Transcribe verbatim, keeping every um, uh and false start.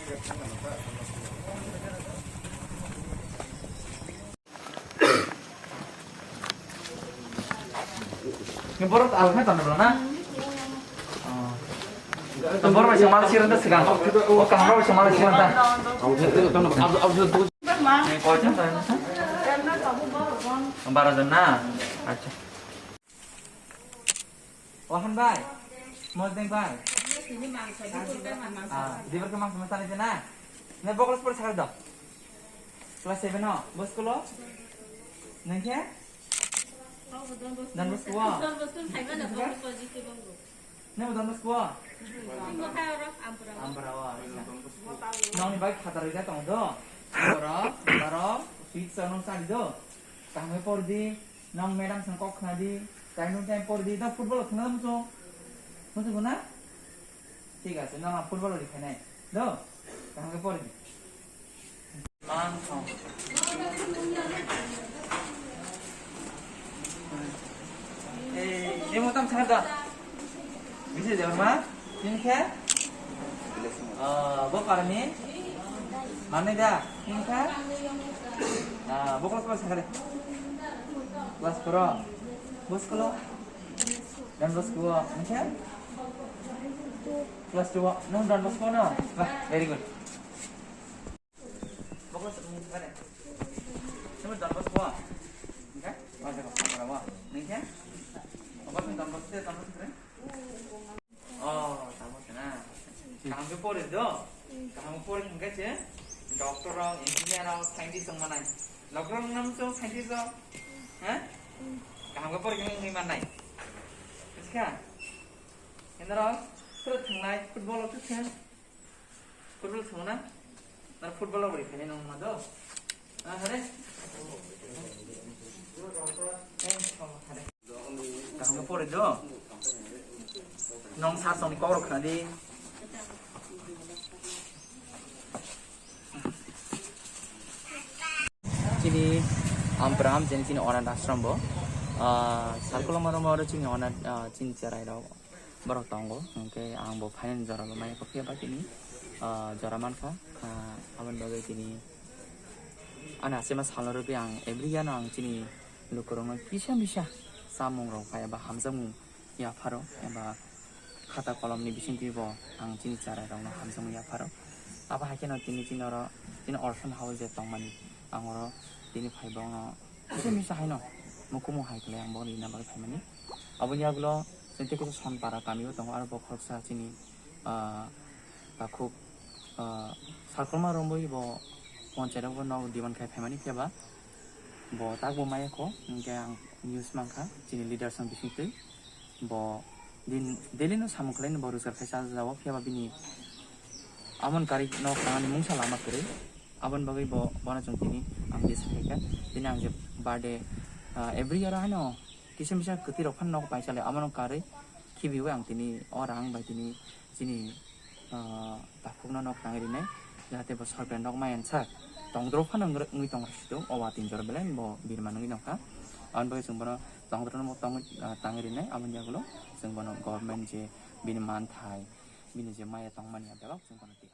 Ni borok alkha tong na. Oh. Borok bai samal siranta sigang. O kaham borok bai samal siranta. Ni koicha ta. Bara jon na. Acha. Wahan bai. Mojeng bai. Ah, dibar ke mangsa masani na. Ne bokol sport sakar do. Class seven ho. Bos kulo. Nengke? Dan bos kuwa. Ne mo dan bos kuwa. Ampara wa. Nong ni bai khatar rida tong do. Ampara, ampara. Sweet sa nong sari do. Tangwe por di. Nong madam sang kok khna di. Time to time por di. Da football khna muso. Muso na? Thik ase, nang football ri khainai. Do, kaham khe pori di. Man thong. Eh, emo tam thar da. Bisi de ma? Tin khe? Ah, bo parni? Mane da? Tin khe? Ah, bo kolo kolo sakare. Class four. Bo school. Dan Bosco, nang khe? Class two, nang Dan Bosco no? Wah, very good. Bokol se mung kare. Sema Dan Bosco. Nang khe? Wah, jaga pangkara wah. Nang khe? Apa tu Dan Bosco, Dan Bosco kare? Oh, tamo sana. Kaham ke pori do? Kaham ke pori nang khe? Doctor rok, engineer rok, scientist rok manai. Doctor rok nam so scientist rok. Ha? Kaham ke pori nang manai. Bujiska? Indra, sir thanglai, football rok thang. Football thang na? Na football rok ri khani nang ma do? Ah, hare? Eh, thang hare. Kaham ke pori do? Nong sar song ni kok rok khna di. Chini Ampram, chini, chini Onath Ashram bo. Ah, Salkoloma romo oro chini Onath, ah, chini cherai rok borok tongo. Hwnkhe ang bo phainani jora bo maya kok phiya ba chini, ah, jora mankha. Ah, aboni bagwi chini ani asema salno rwgwi ang every year no ang chini lukurokno kisa misa chamung rok bai eba hamjakmung yapharo eba khata kolomni bisingtwi bo ang chini cherai rokno hamjakmung yapharo. Abo hai kheno tini chini oro chini orphan house je tongmani ang oro tini phai bokno kisa misa haino mukumu hai khlai ang bokni rina bagwi phaimani. Aboni yagulo chini tei kisa Sonpara kamio tongo aro bo khoroksa chini, ah, takhuk, ah, Salkoloma romwi bo ponchai rok bo nok demand khai phaimani phiya ba bo tak bo maya kho, hwnkhe ang news mankha chini leaders rok bisingtwi bo din daily no samung khlaino bo rojgar khai cha jao phiya ba bini amon kari nok tangani mungsa lama kwrwi aboni bagwi bo bono chwng tini ang dis khaikha tini ang je birthday, ah, every year haino kisa misa kwtwi rok phano nok pai chale abono karwi khibiwi ang tini o rang bai tini chini ah, takhukno nok tangwi rinai, jahate bo sorkari nok maya sak tongdro phano wngwi tong rwsito, o watwi jora belai bo birman wngwi nokha. Aboni bagwi chwng bono tongdrono tongwi, ah, tangwi rinai, aboni yagulo chwng bono government je bini manthai, bini je maya tongmani, ah, bebak chwng bono twi.